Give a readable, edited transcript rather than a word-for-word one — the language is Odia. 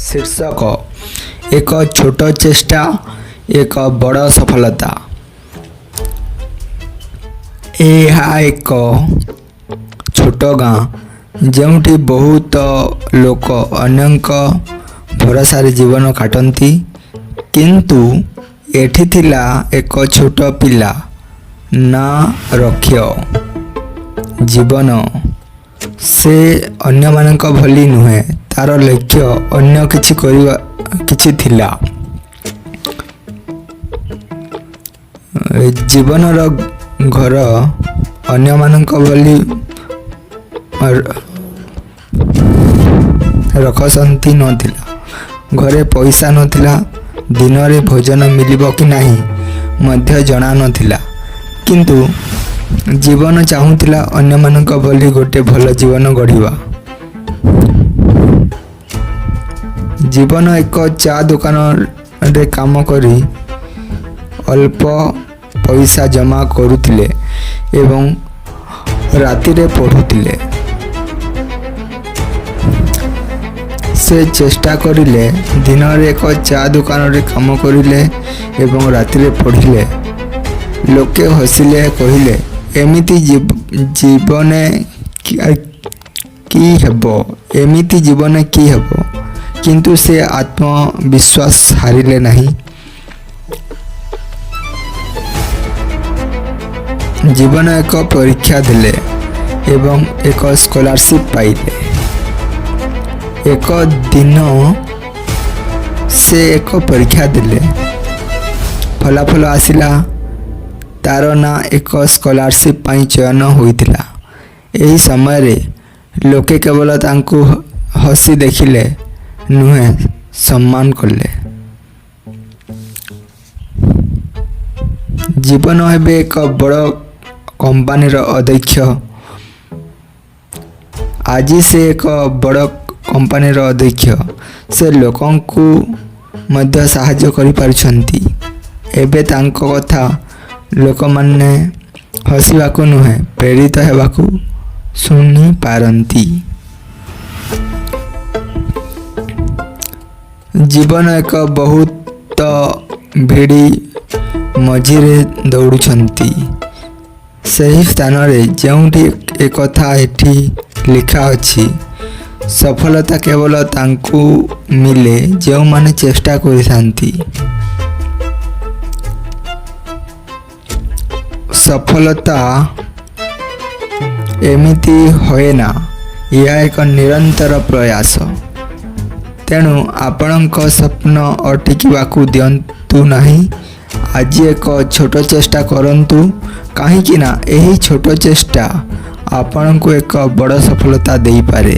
ଶୀର୍ଷକ: ଏକ ଛୋଟ ଚେଷ୍ଟା, ଏକ ବଡ଼ ସଫଳତା। ଏହା ଏକ ଛୋଟ ଗାଁ, ଯେଉଁଠି ବହୁତ ଲୋକ ଅନ୍ୟଙ୍କ ଭରସାରେ ଜୀବନ କାଟନ୍ତି। କିନ୍ତୁ ଏଠି ଥିଲା ଏକ ଛୋଟ ପିଲା, ନାଁ ରକ୍ଷ ଜୀବନ। ସେ ଅନ୍ୟମାନଙ୍କ ଭଳି ନୁହେଁ। ତାର ଲକ୍ଷ୍ୟ ଅନ୍ୟ କିଛି କରିବା କିଛି ଥିଲା। ଜୀବନର ଘର ଅନ୍ୟମାନଙ୍କ ଭଳି ରଖସନ୍ତି ନଥିଲା। ଘରେ ପଇସା ନଥିଲା, ଦିନରେ ଭୋଜନ ମିଳିବ କି ନାହିଁ ମଧ୍ୟ ଜଣା ନଥିଲା। କିନ୍ତୁ ଜୀବନ ଚାହୁଁଥିଲା ଅନ୍ୟମାନଙ୍କ ଭଳି ଗୋଟେ ଭଲ ଜୀବନ ଗଢ଼ିବା। ଜୀବନ ଏକ ଚା ଦୋକାନରେ କାମ କରି ଅଳ୍ପ ପଇସା ଜମା କରୁଥିଲେ ଏବଂ ରାତିରେ ପଢ଼ୁଥିଲେ। ସେ ଚେଷ୍ଟା କରିଲେ, ଦିନରେ ଏକ ଚା ଦୋକାନରେ କାମ କରିଲେ ଏବଂ ରାତିରେ ପଢ଼ିଲେ। ଲୋକେ ହସିଲେ, କହିଲେ, ଏମିତି ଜୀବନେ କି ହେବ, ଏମିତି ଜୀବନେ କି ହେବ? କିନ୍ତୁ ସେ ଆତ୍ମବିଶ୍ୱାସ ହାରିଲେ ନାହିଁ। ଜୀବନ ଏକ ପରୀକ୍ଷା ଦେଲେ ଏବଂ ଏକ ସ୍କଲାରସିପ୍ ପାଇଲେ। ଏକ ଦିନ ସେ ଏକ ପରୀକ୍ଷା ଦେଲେ, ଫଳାଫଳ ଆସିଲା, ତାର ନାଁ ଏକ ସ୍କଲାରସିପ୍ ପାଇଁ ଚୟନ ହୋଇଥିଲା। ଏହି ସମୟରେ ଲୋକେ କେବଳ ତାଙ୍କୁ ହସି ଦେଖିଲେ ନୁହେଁ, ସମ୍ମାନ କଲେ। ଜୀବନ ଏବେ ଏକ ବଡ଼ କମ୍ପାନୀର ଅଧ୍ୟକ୍ଷ। ଆଜି ସେ ଏକ ବଡ଼ କମ୍ପାନୀର ଅଧ୍ୟକ୍ଷ। ସେ ଲୋକଙ୍କୁ ମଧ୍ୟ ସାହାଯ୍ୟ କରିପାରୁଛନ୍ତି। ଏବେ ତାଙ୍କ କଥା ଲୋକମାନେ ହସିବାକୁ ନୁହେଁ, ପ୍ରେରିତ ହେବାକୁ ଶୁଣିପାରନ୍ତି। ଜୀବନ ଏକ ବହୁତ ଭିଡ଼ି ମଝିରେ ଦୌଡ଼ୁଛନ୍ତି, ସେହି ସ୍ଥାନରେ ଯେଉଁଠି ଏକଥା ଏଠି ଲେଖା ଅଛି। ସଫଳତା କେବଳ ତାଙ୍କୁ ମିଳେ ଯେଉଁମାନେ ଚେଷ୍ଟା କରିଥାନ୍ତି। ସଫଳତା ଏମିତି ହୁଏନା, ଏହା ଏକ ନିରନ୍ତର ପ୍ରୟାସ। ତେଣୁ ଆପଣଙ୍କ ସ୍ୱପ୍ନ ଅଟକିବାକୁ ଦିଅନ୍ତୁ ନାହିଁ। ଆଜି ଏକ ଛୋଟ ଚେଷ୍ଟା କରନ୍ତୁ, କାହିଁକି ନା ଏହି ଛୋଟ ଚେଷ୍ଟା ଆପଣଙ୍କୁ ଏକ ବଡ଼ ସଫଳତା ଦେଇପାରେ।